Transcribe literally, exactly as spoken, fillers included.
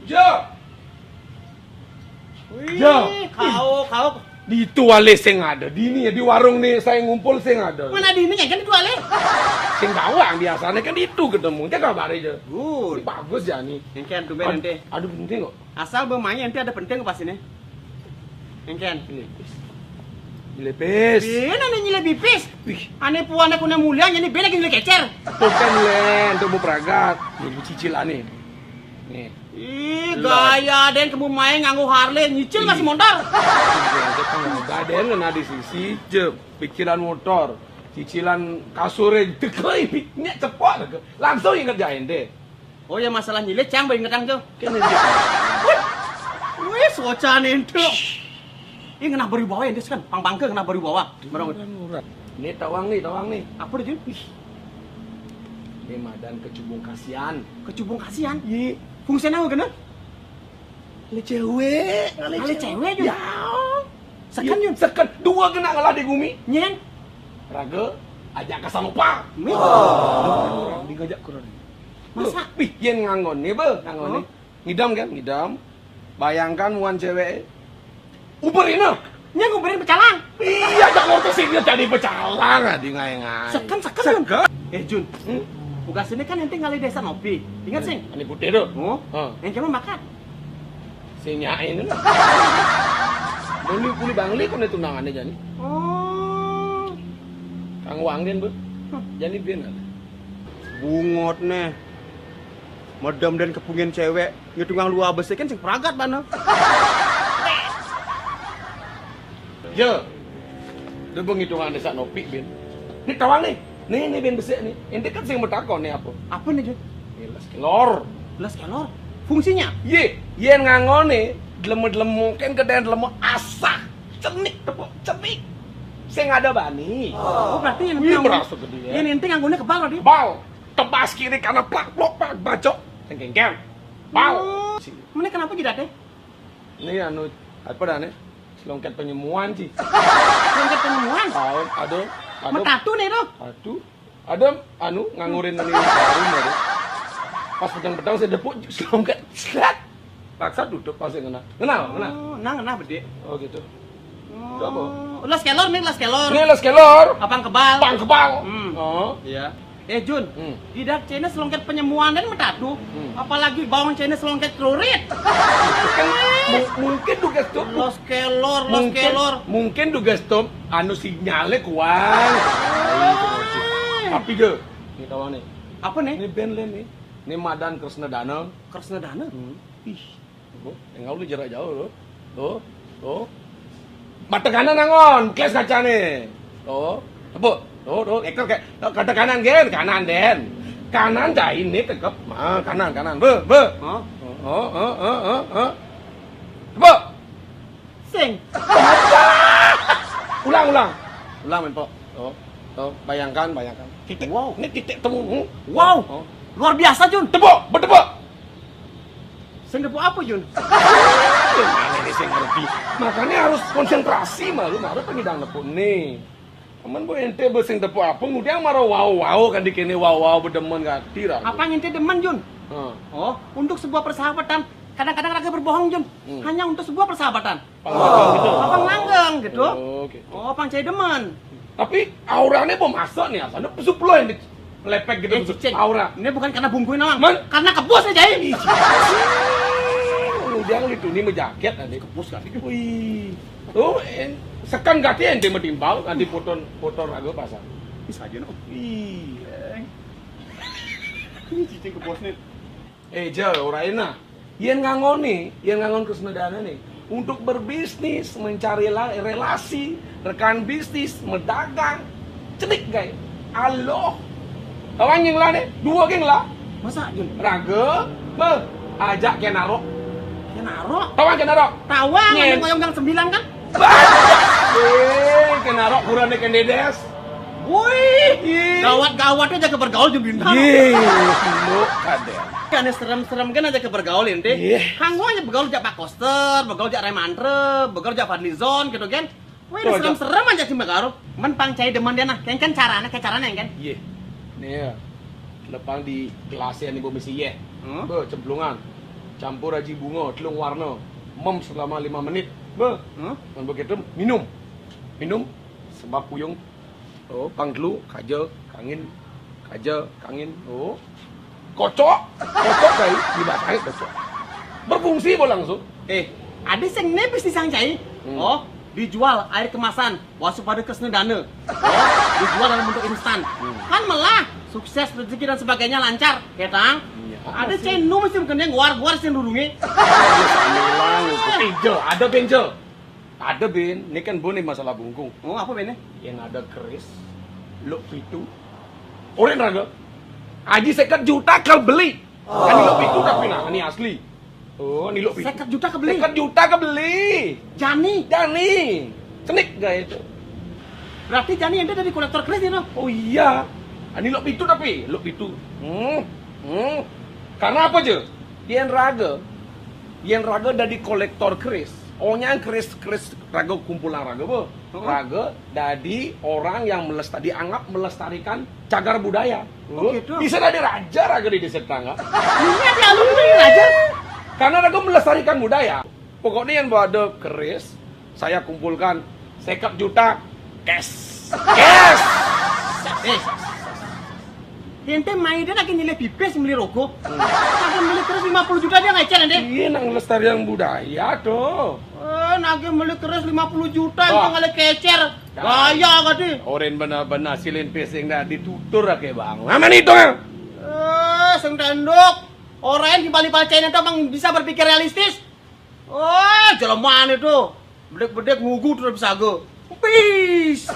Jo. Wih, Jo. Kau, kau. Di itu alih sing ada. Di ini ya, di warung nih saya ngumpul sing ada. Mana di ini kan itu alih? Sing bawang biasanya kan itu ketemu. Cek kabar aja. Good. Ini bagus ya nih. Yang kan tumben nanti. Aduh, penting kok. Asal bermain nanti ada penting pas ini. Engken. Nyilih pis. Nyilih pis. Bena nih nyilih pipis. Wih. Ane puan aku na mulia, ini bena lagi nyilih kecer. Tuh kan, Len, tuh mau peragat. Nih, cicilan nih. Nih. Ih, gaya den kamu main nganggo Harley, nyicil masih motor. Badan kena di sisi, jep. Cicilan motor, cicilan kasur, deklai, cepot. Langsung inget jain deh. Oh ya, masalah nyilih cang bae ngetang tuh. Kene dia. Wih, socan itu. Ini ngena beribawa ya, kan? Pang bangke ngena beribawa. Murah. Ini tawang nih, tawang nih. Apa dia? Ini madan kecubung kasihan. Kecubung kasihan? Iya. Fungsinya apa kena? Ada cewek, ada cewek juga. Ya. Seken, Yun. Seken. Dua kena ngalah di gumi. Nyen. Raga, ajak ke Salupa. Orang di ngajak kurang. Masa? Wih, yen nganggone, be, nganggone. Ngidam kan, ngidam. Bayangkan muan cewek. Uber ini. Nya nguberin pecalang. Iya, Jakarta sih dia jadi pecalang, adi ngai-ngai. Seken, seken, Yun. Seken. Eh, Jun. Hmm? Tugas ini kan nanti ngalih desa nopi. Ingat sih? Ini putih tuh. Oh? Heeh. Yang kamu makan? Sing nyain lah. Beli kuli bangli kok tunangannya jani. Oh. Kang Wangin, Bu. Jani bin. Bungot nih. Medem dan kepungin cewek, ngitungang luar besi kan sing pragat bana. Ya. Dia ngitungan desa nopi, bin. Ini tawang nih. Nih, nih, bin, besik nih. Ente kan sing betakon nih apa? Apa nih, Jun? Ini las kelor. Las kelor? Fungsinya? Ye, yen ngangone, delemo-delemo, kan gede delemo asah. Cenik, tepuk, cenik. Sing ada bani. Oh, berarti yang, wih, yang, merasa gede ya. Yang inti nganggone kebal berarti? Kebal. Tebas kiri kanan, plak, plok, plak, bacok. Sing gengger. Bal. Oh. Mana kenapa jadi ada? Ini anu, apa dah nih? Selongket penyemuan sih. Selongket penyemuan? Tahu, ada, ada. Metatu nih tuh. Aduh, ada anu ngangurin ini baru baru. Pas petang-petang saya depuk selongket, slat. Paksa tutup pas yang kena. Kenal, kenal. Oh, nang kena bedik. Oh gitu. Oh. Itu apa? Las kelor nih, las kelor. Ini las kelor. Apang kebal. Apang kebal. Hmm. Oh. Iya. Eh, Jun, hmm, idak Cina selongket penyemuan dan metatu, hmm, apalagi bawang Cina selongket celurit. Kan mu- mungkin juga tuh. Los kelor, los kelor. Mungkin juga stop anu sinyalnya kurang. Tapi je, ini tahu nih. Apa nih? Ini band nih. Ini Madan Kresna Dana. Kresna Dana? Hmm. Ih. Tuh, yang lu jarak jauh tuh. Tuh, tuh. Mata kanan angon, kles kacane. Tuh, tepuk. Tuh, tuh, ekel kayak, tuh, kata kanan gen, kanan den. Kanan dah ini tegap. Ah, kanan, kanan. Be, be. Hah? Oh, oh, oh, oh, oh. Tepuk. Sing. Ulang, ulang. Ulang, Menpo. Tuh, tuh, bayangkan, bayangkan. Titik. Wow. Ini titik temu. Hmm. Wow. Oh. Luar biasa, Jun. Tepuk, bertepuk. Sing tepuk apa, Jun? Yang mana ini sing ngerti? Makanya harus konsentrasi malu, harus pengidang nepuk nih. Aman bu ente be sing tepuk apa? Ngudiang maro wow wow kan dikene wow wow bedemen gati ra. Apa yang ente demen, Jun? Heeh. Oh, untuk sebuah persahabatan, kadang-kadang raga berbohong, Jun. Hmm. Hanya untuk sebuah persahabatan. Pang langgeng gitu. Apa langgeng gitu? Oh, gitu. Oh, pang cai demen. Tapi auranya mau masuk nih, asalnya pesup lo yang di- lepek gitu. Eh, cicing. Aura. Ini bukan karena bungkuin doang. Man? Karena kebus aja. Ih, cicing. Udah gitu, ini mejaket nanti. Kebus kan? Wih. Oh, en- sekan gati ente metimbal, nanti foto foto raga pasang. Bisa aja no. Iya. Ini cicing kebos nih. Eh, jauh, ora enak. Yen ngangone, yen ngangon Kresna Dana nih, untuk berbisnis, mencari la- relasi, rekan bisnis, medagang, cedik gae. Aloh. Kawan yang lah nih, dua geng lah. Masa, Jun? Raga, beh, ajak ke Narok. Ke Narok? Kawan ke Narok. Tawang, nyen. Yang ngoyong gang sembilan kan? Bah! Eh, ke Narok kurang deh ke Dedes. Wih, gawat-gawatnya aja ke bergaul jeung bintang. Iya, lu kadang. Kan serem-serem kan aja ke bergaul ente. Iya. Kanggo aja bergaul jak Pak Koster, bergaul jak Remantre, bergaul jak Fadlizon gitu kan. Wih, serem-serem aja sih bergaul. Men pang cai demen dia nah, kan kan caranya, kayak caranya kan. Iya. Nih ya. Lepang di gelasnya nih gua misi ya. Hmm? Be, cemplungan. Campur aji bunga, telung warna. Mem selama lima menit. Beh. Hah? Mun begitu, minum. Minum, sebab puyung. Oh, pang telu, kaja, kangin. Kaja, kangin. Oh. Kocok. Kocok, kai. Dibasahi kocok. Berfungsi, bo, langsung. Eh, ada sing nipis di sang cai. Hmm. Oh, dijual air kemasan, wasupada kesna dana. Oh, dijual dalam bentuk instan. Hmm. Kan melah, sukses, rezeki dan sebagainya lancar, ya tang? Iya. Ada cai nu mesti kendeng, guar-guar sing durunge. Alhamdulillah, ada benjo. Ada ben, ini kan bo ni masalah bungkung. Oh, apa bene? Yang ada keris, lok pitu. Oren raga. Aji seket juta kebeli. Ini lok pitu tapi nah, ini asli. Oh, ini lok pitu. Seket juta kebeli? Seket juta kebeli. Jani? Jani. Cenik gaya itu. Berarti jani ente dari kolektor keris itu? Oh iya. Ini lok pitu tapi, lok pitu. Hmm. Hmm. Karena apa je? Yen raga, yen raga dadi kolektor keris, onyang keris-keris raga kumpulan raga, bo. Heeh. Raga dadi orang yang melestari, dianggap melestarikan cagar budaya. Oh, gitu. Bisa dadi raja raga di desa tetangga. Ini ada alumni raja. Karena raga melestarikan budaya. Pokoknya yang ada keris, saya kumpulkan seket juta cash. Cash. Eh, ente main dia lagi nilai pipis beli rokok. Lagi beli terus lima puluh juta dia ngecel ente. Iya, nang lestarian budaya tuh. Eh, nagi beli terus lima puluh juta, ente ngalih kecer. Gaya kati. Oren bener-bener silin pising dah ditutur ake, Bang. Mana nih itu, Bang? Eh, sing tenduk. Orang yang di balik-balik China tuh emang bisa berpikir realistis. Oh, jelemane tuh. Bedek-bedek ngugu terus bisa go. Peace.